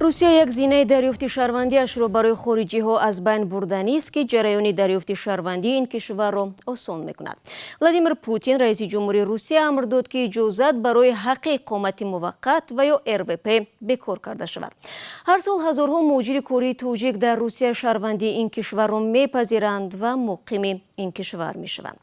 Русия як зинаи дарёфти шаҳрвандиашро барои хориҷиҳо аз байн бурданист, ки ҷараёни дарёфти шаҳрвандии ин кишварро осон мекунад. Владимир Путин, раиси ҷумҳури Русия, амр дод, ки иҷозат барои ҳаққи иқомати муваққат ва ё РВП бекор карда шавад. Ҳар сол ҳазорҳо муҳоҷири кории тоҷик дар Русия шаҳрвандии ин кишварро мепазиранд ва муқими ин кишвар мешаванд.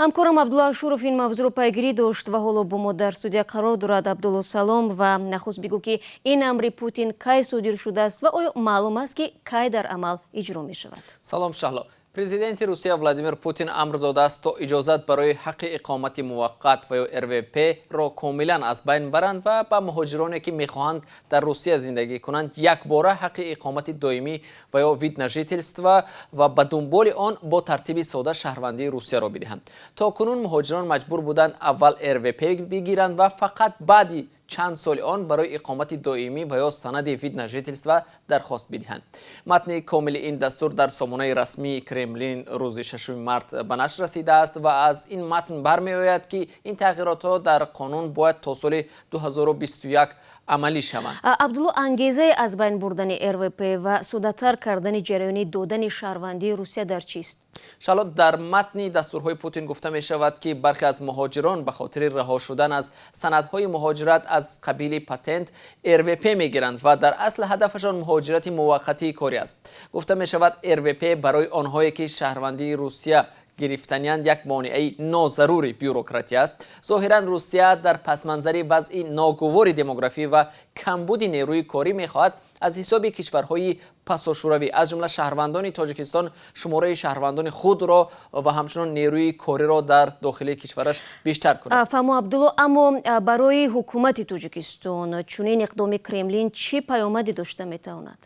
Ҳамкорам Абдулло Ашуров ин мавзӯъро пайгирӣ дошт ва ҳоло бо мо дар студия қарор дорад. Абдулло, салом, ва нахуст бигӯ, ки ин амри Путин кай содир шудааст ва оё маълум аст, ки кай дар амал иҷро мешавад? Салом, Шаҳло. Президенти Русия Владимир Путин амр додааст, то иҷозат барои ҳаққи иқомати муваққат ва ё РВП ро комилан аз байн баранд ва ба муҳоҷироне, ки мехоҳанд дар Русия зиндагӣ кунанд, якбора ҳаққи иқомати доимӣ ва ё вид на жительство ва ба дунболи он бо тартиби сода шаҳрвандии Русияро бидиҳанд. То кунун муҳоҷирон маҷбур буданд аввал РВП бигиранд ва фақат баъди чанд соли он барои иқомати доимӣ ва ё санади вид на жительство дархост бидиҳанд. Матни комили ин дастур дар сомонаи расмии Кремлин рӯзи 6 март ба нашр расидааст ва аз ин матн бармеояд, ки ин тағйиротҳо дар қонун бояд то соли 2021 амалӣ шаванд. Абдулло, ангезаи аз байн бурдани РВП ва соддатар кардани ҷараёни додани шаҳрвандии Русия дар чист? Шаҳло, дар матни дастурҳои Путин гуфта мешавад, ки бархе аз муҳоҷирон ба хотири раҳо шудан аз санадҳои муҳоҷират аз қабили патент РВП мегиранд ва дар асл ҳадафашон муҳоҷирати муваққатии корӣ аст. Гуфта мешавад, РВП барои онҳое, ки шаҳрвандии Русия гирифтаниянд, як монеаи нозарури бюрократӣ аст. Зоҳиран, Русия дар пасманзари вазъи ногувори демографӣ ва камбуди нерӯи корӣ мехоҳад аз ҳисоби кишварҳои пасошӯравӣ, аз ҷумла шаҳрвандони Тоҷикистон, шумораи шаҳрвандони худро ва ҳамчунон нерӯи кориро дар дохили кишвараш бештар кунад. Фаҳмо, Абдулло, аммо барои ҳукумати Тоҷикистон чунин иқдоми Кремлин чӣ паёмаде дошта метавонад?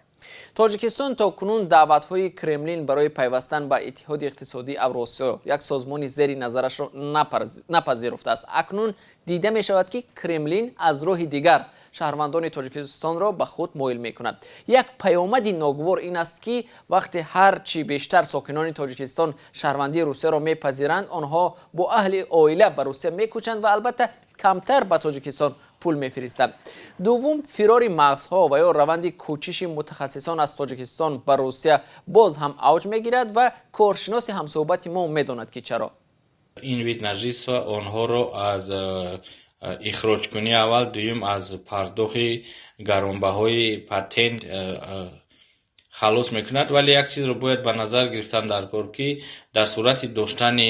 Тоҷикистон то кунун даъватҳои Кремлин барои пайвастан ба Иттиҳоди иқтисодии Авросиё, як созмони зери назарашро, напазируфтааст. Акнун дида мешавад, ки Кремлин аз роҳи дигар шаҳрвандони Тоҷикистонро ба худ моил мекунад. Як паёмади ногувор ин аст, ки вақте ҳар чӣ бештар сокинони Тоҷикистон шаҳрвандии Русияро мепазиранд, онҳо бо аҳли оила ба Русия мекӯчанд ва албатта камтар ба Тоҷикистон пул мефиристанд. Дуввум, фирори мағзҳо ва ё раванди кӯчиши мутахассисон аз Тоҷикистон ба Русия боз ҳам авҷ мегирад ва коршиноси ҳамсӯҳбати мо медонад, ки чаро. Ин вид на жительство онҳоро аз ихроҷкунӣ аввал, дуюм, аз пардохти гаронбаҳои патент халос мекунад. Вале як чизро бояд ба назар гирифтан дар кор, ки дар сурати доштани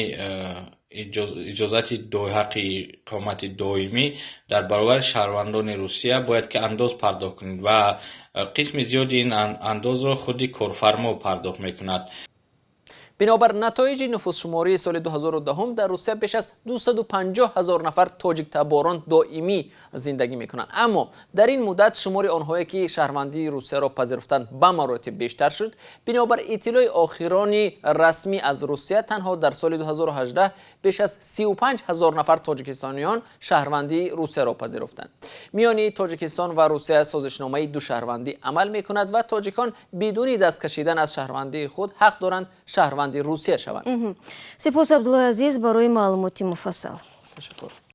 иҷозати ҳаққи иқомати доимӣ дар баробари шаҳрвандони Русия бояд ки андоз пардохт кунед ва қисми зиёди ин андозро худи корфармо пардохт мекунад. Бинобар натоиҷи нуфусшумории соли 2010, дар Русия беш аз 250 ҳазор нафар тоҷиктаборон доимӣ зиндагӣ мекунанд. Аммо дар ин муддат шумори онҳое, ки шаҳрвандии Русияро пазируфтанд, ба маротиб бештар шуд. Бинобар иттилои охирони расмӣ аз Русия, танҳо дар соли 2018 беш аз 35 ҳазор нафар тоҷикистониён шаҳрвандии Русияро пазируфтанд. Миёни Тоҷикистон ва Русия созишномаи душаҳрвандӣ амал мекунад ва тоҷикон бидуни даст кашидан аз шаҳрвандии худ ҳақ доранд шаҳрванди Русия шаванд. Сипос, Абдуллои азиз, барои маълумоти муфассал. Ташаккур.